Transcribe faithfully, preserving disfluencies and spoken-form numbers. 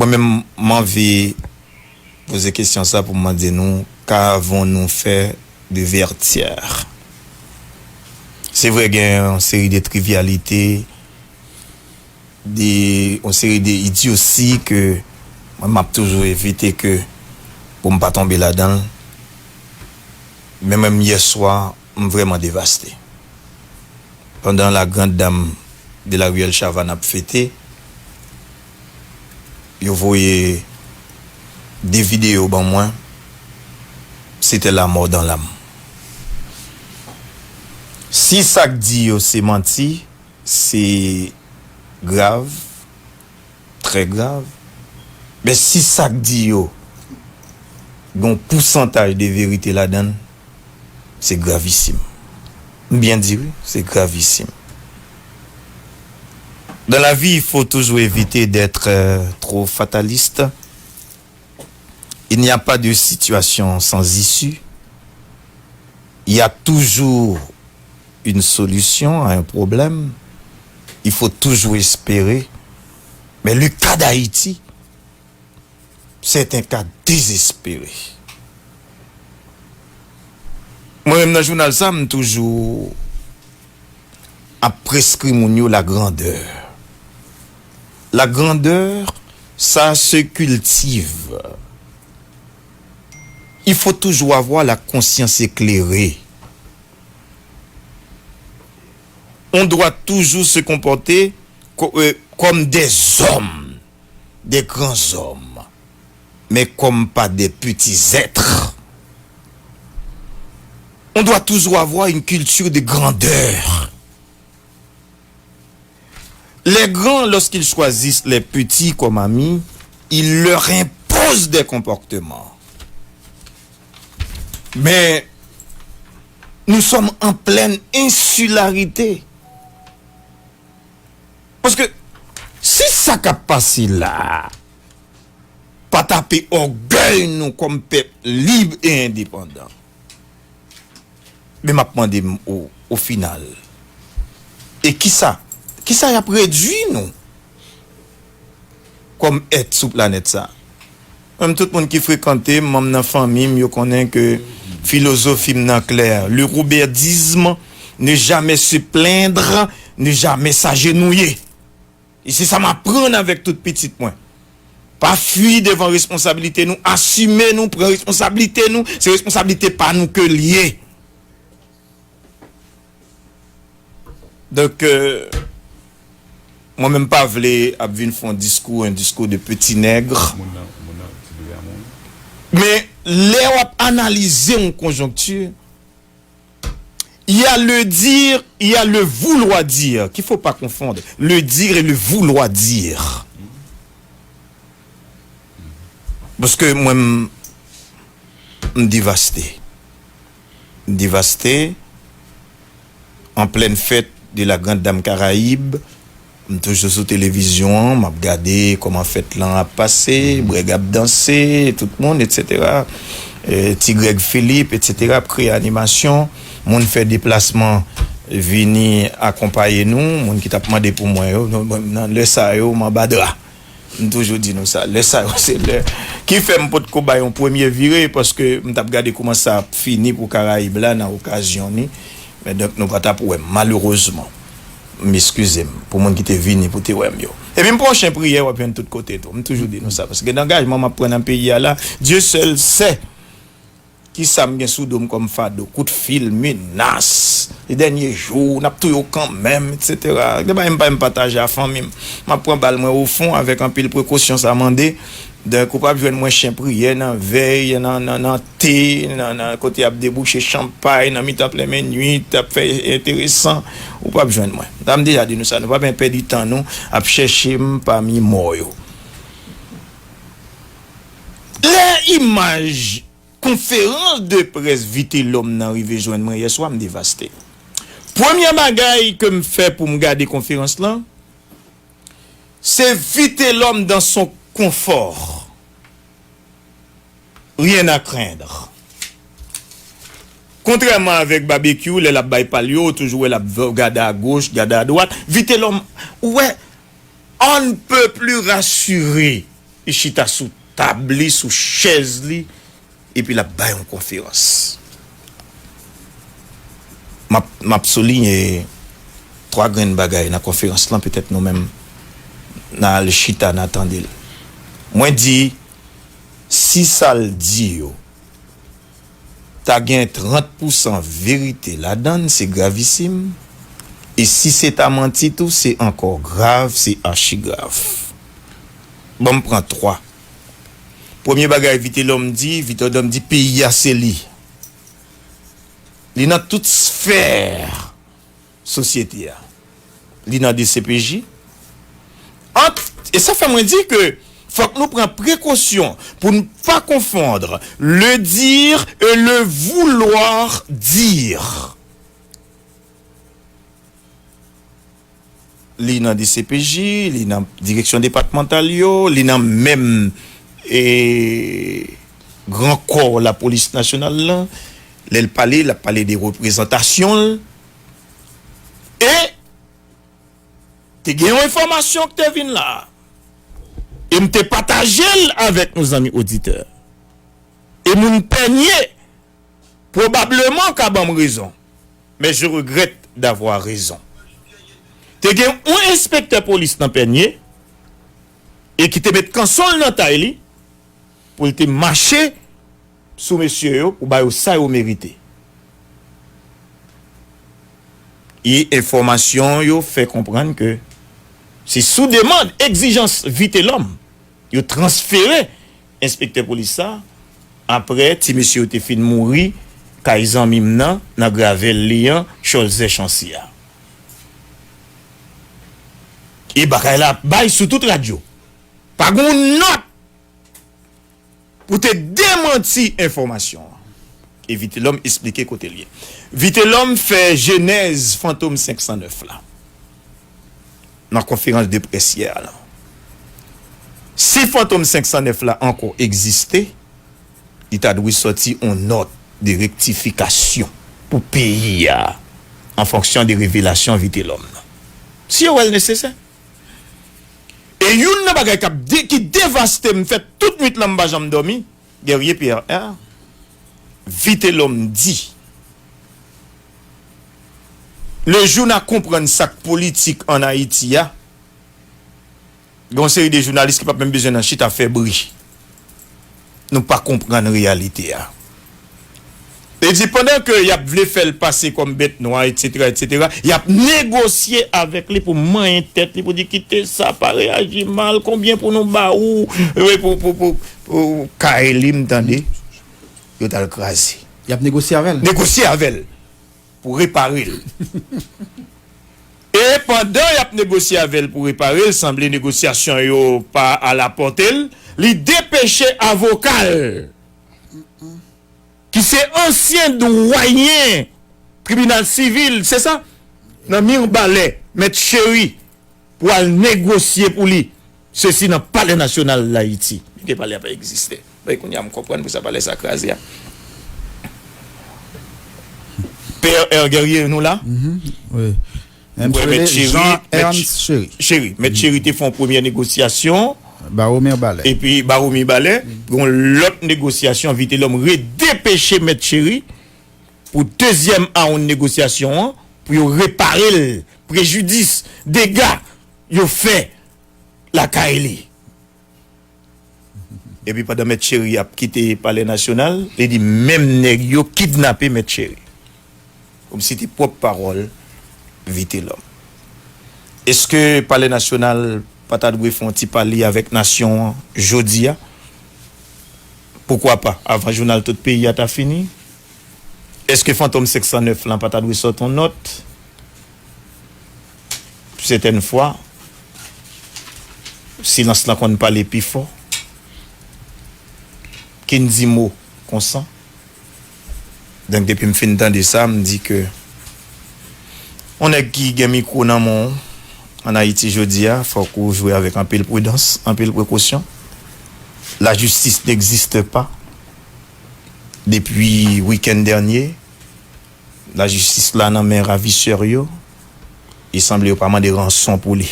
Mwen menm, m anvi poze kesyon sa pou m mande nou, qu'avons-nous fait de Vertières? Se vre, gen yon seri de trivyalite, de, yon seri de idyosi ke mwen, m ap toujou evite ke pou m pa tonbe ladan l. Men menm yè swa, m vrèman devaste. Pandan la grande dame de la ruelle Chavannes ap fete, yo voye de videyo ban mwen, c'était la mort dans l'âme. Si sa k di yo se manti, se grav, trè grav. Men si sa k di yo gen yon pousantaj de verite ladan l, se gravisim. M byen di wi, se gravisim. Dans la vie, il faut toujours éviter d'être, euh, trop fataliste. Il n'y a pas de situation sans issue. Il y a toujours une solution à un problème. Il faut toujours espérer. Mais le cas d'Haïti, c'est un cas désespéré. Mwen menm nan jounal sa, m toujou ap preskri moun yo la grandeur. La grandeur, ça se cultive. Il faut toujours avoir la conscience éclairée. On doit toujours se comporter co- euh, comme des hommes, des grands hommes, mais comme pas des petits êtres. On doit toujours avoir une culture de grandeur. Les grands, lorsqu'ils choisissent les petits comme amis, ils leur imposent des comportements. Mais nous sommes en pleine insularité. Paske si sa k ap pase la a pa tape ògèy nou kòm pèp lib e endepandan, men m ap mande m o, o final, e kisa, kisa y ap redui nou kòm èt sou planèt sa? Menm tout moun ki frekante m, manm nan fanmi m, yo konnen ke filozofi m nan klè. Le rouberdisme, ne jamais se plaindre, ne jamais s'agenouiller. E se sa m aprann avèk tout pitit mwen. Pa fui devan responsabilite nou, asime nou, pran responsabilite nou, se responsabilite pa nou ke l ye. Donk, euh, mwen menm pa vle ap vin fè yon diskou, un discours de petit nègre. Moun nan, moun nan, ti bebe a mouri. Men lè w ap analize yon konjonkti, il y a le dire, il y a le vouloir dire, qu'il faut pas confondre. Le dire et le vouloir dire. Paske mwen, m, m devaste. M devaste. En pleine fête de la grande dame Caraïbe, m toujou sou televizyon an, m ap gade kòman fèt lan ap pase, brèg ap danse, tout moun, etsetera. Eh, Ti Greg Philippe, etsetera, ap kreye animasyon. Moun fè deplasman vini akonpaye nou, moun ki t ap mande pou mwen yo, nan, nan lè sa yo, m anba dra. M toujou di nou sa, lè sa yo se lè ki fè m potko bay yon premye vire, paske m t ap gade kòman sa ap fini pou Karayib la nan okazyon ni. Men donk, nou pa t ap wè m, malerezman. M eskize m pou moun ki te vini pou te wè m yo. Epi m pran chen priyè, w ap jwenn tout kote tou. M toujou di nou sa, paske gen angajman m ap pran nan peyi a la, Dieu seul sait. Kisa m gen sou do m kòm fado? Kout fil, menas, le dènye jou, n ap touye w kanmenm, etsetera. Gen bagay m pa menm pataje a fanmi m. M ap pran bal mwen ofon avèk anpil prekosyon sa mande. Donk, ou p ap jwenn mwen chen priyè nan vèy, nan, nan, nan te, nan, nan kote y ap debouche chanpay, nan mitan plen mennuit, ap fè enteresan. Ou p ap jwenn mwen. Sa m deja di nou sa, nou p ap menm pèdi tan nou ap chèche m pami mò yo. Lè imaj konferans de près Vitelhomme nan rive jwenn mwen yè swa, m devaste. Premye bagay ke m fè pou m gade konferans lan, se Vitelhomme dans son confort. Rien à craindre. Kontrèman avèk Babekyou, lè l ap bay pa l yo, ou toujou wè l ap v-, gade agoch, gade adwat. Vitelhomme, ou wè, on ne peut plus rassuré. Li chita sou tab li, sou chèz li, epi l ap bay yon konferans. M ap, m ap souliye twa grenn bagay nan konferans lan, petèt nou menm n a al chita, n a tande l. Mwen di, si sa l di yo ta gen trant pousan verite ladan l, se gravisim. E si se ta manti tou, se ankò grav, se achigrav. Ban m pran twa. Premye bagay Vitelhomme di, Vitelhomme di peyi a se li. Li nan tout sfè sosyete a. Li nan D C P J. Ant, e sa fè mwen di ke fòk nou pran prekosyon pou n pa konfonn le dire et le vouloir dire. Li nan D C P J, li nan direksyon depatmantal yo, li nan menm, e, gran kò lapolis nasyonal lan. Lè l pale, l ap pale de reprezantasyon l. E te gen yon enfòmasyon ki te vin la. E m te pataje l avèk nou, zanmi oditè. E moun Pènye pwobableman ka ban m rezon. Mais je regrette d'avoir raison. Te gen yon enspektè polis nan Pènye e ki te met kanson l nan tay li pou l te mache sou mesye yo pou ba yo sa yo merite. E enfòmasyon yo fè konprann ke se sou demann, egzijans Vitelhomme, yo transfere enspektè polis sa, apre ti mesye yo te fin mouri kay zanmi m nan, nan gravèl li an, Cholzè Chancy a. E bagay la ap bay sou tout radyo. Pa gen yon nòt pou te demanti enfòmasyon an. E Vitelhomme esplike kote l ye. Vitelhomme fè jenèz Fantom senk san nèf la nan konferans de près yè a la. Si Fantom senk san nèf la ankò egziste, li ta dwe sòti yon nòt de rektifikasyon pou peyi a, an fonksyon de revelasyon Vitelhomme nan. Si yo wè l nesesè. E youn nan bagay k ap de-, ki devaste m, fè tout nwit lan m pa janm dòmi, Guerrier Pierre R. Vitelhomme di, le jou n a konprann sa k politik ann Ayiti a, gen yon seri de jounalis ki p ap menm bezwen nan chita fè bri. Nou pa konprann reyalite a. Li di, pandan ke y ap vle fè l pase kòm bèt nwa, etsetera, etsetera, y ap negosye avèk li pou manyen tèt li, pou di, "Kite sa, pa reyaji mal, konbyen pou nou ba ou?" Wi, pou, pou, pou, pou kay li, m tande, yo t al kraze. Y ap negosye avè l? Negosye avè l pou repare l. E pandan y ap negosye avè l pou repare l, sanble negosyasyon yo pa alapòte l, li depeche avoka l, ki se ansyen dwayen tribinal sivil, se sa? Nan Mibalè, Mèt Chéry, pou al negosye pou li. Sesi nan Palè Nasyonal Dayiti. Byen ke palè a pa egziste. Bay kounye a m konprann pou sa palè sa kraze a. Pè R. Guerrier, nou la? Mhm, wi. M. Wè, Mèt Chéry, Jean Mèt Ernst Ch-, Chéry. Chéry. Mèt Chéry te fè yon premyè negosyasyon. Bawo Mibalè. Epi Bawo Mibalè, gen yon lòt negosyasyon, Vitelhomme redepeche Mèt Chéry pou dezyèm awoun negosyasyon an, pou yo repare l, prejidis, dega yo fè lakay li. Epi pandan Mèt Chéry ap kite Palè Nasyonal, li di menm nèg yo kidnape Mèt Chéry. Kòmsi te pwòp pawòl Vitelhomme. Èske Palè Nasyonal pa ta dwe fè yon ti pale avèk nasyon an jodi a? Poukwa pa, avan jounal tout peyi a ta fini? Èske Fantom senk san nèf lan pa ta dwe sòt yon nòt? Sètèn fwa, silans lan konn pale pi fò. Kin di mo konsa. Donk, depi m fin tande sa, m di ke yon nèg ki gen mikwo nan men w ann Ayiti jodi a, fòk ou jwe avèk anpil pridans, anpil prekosyon. La justice n'existe pas. Depi wikenn dènye, lajistis la nan men ravisè yo. E sanble yo pa mande ranson pou li.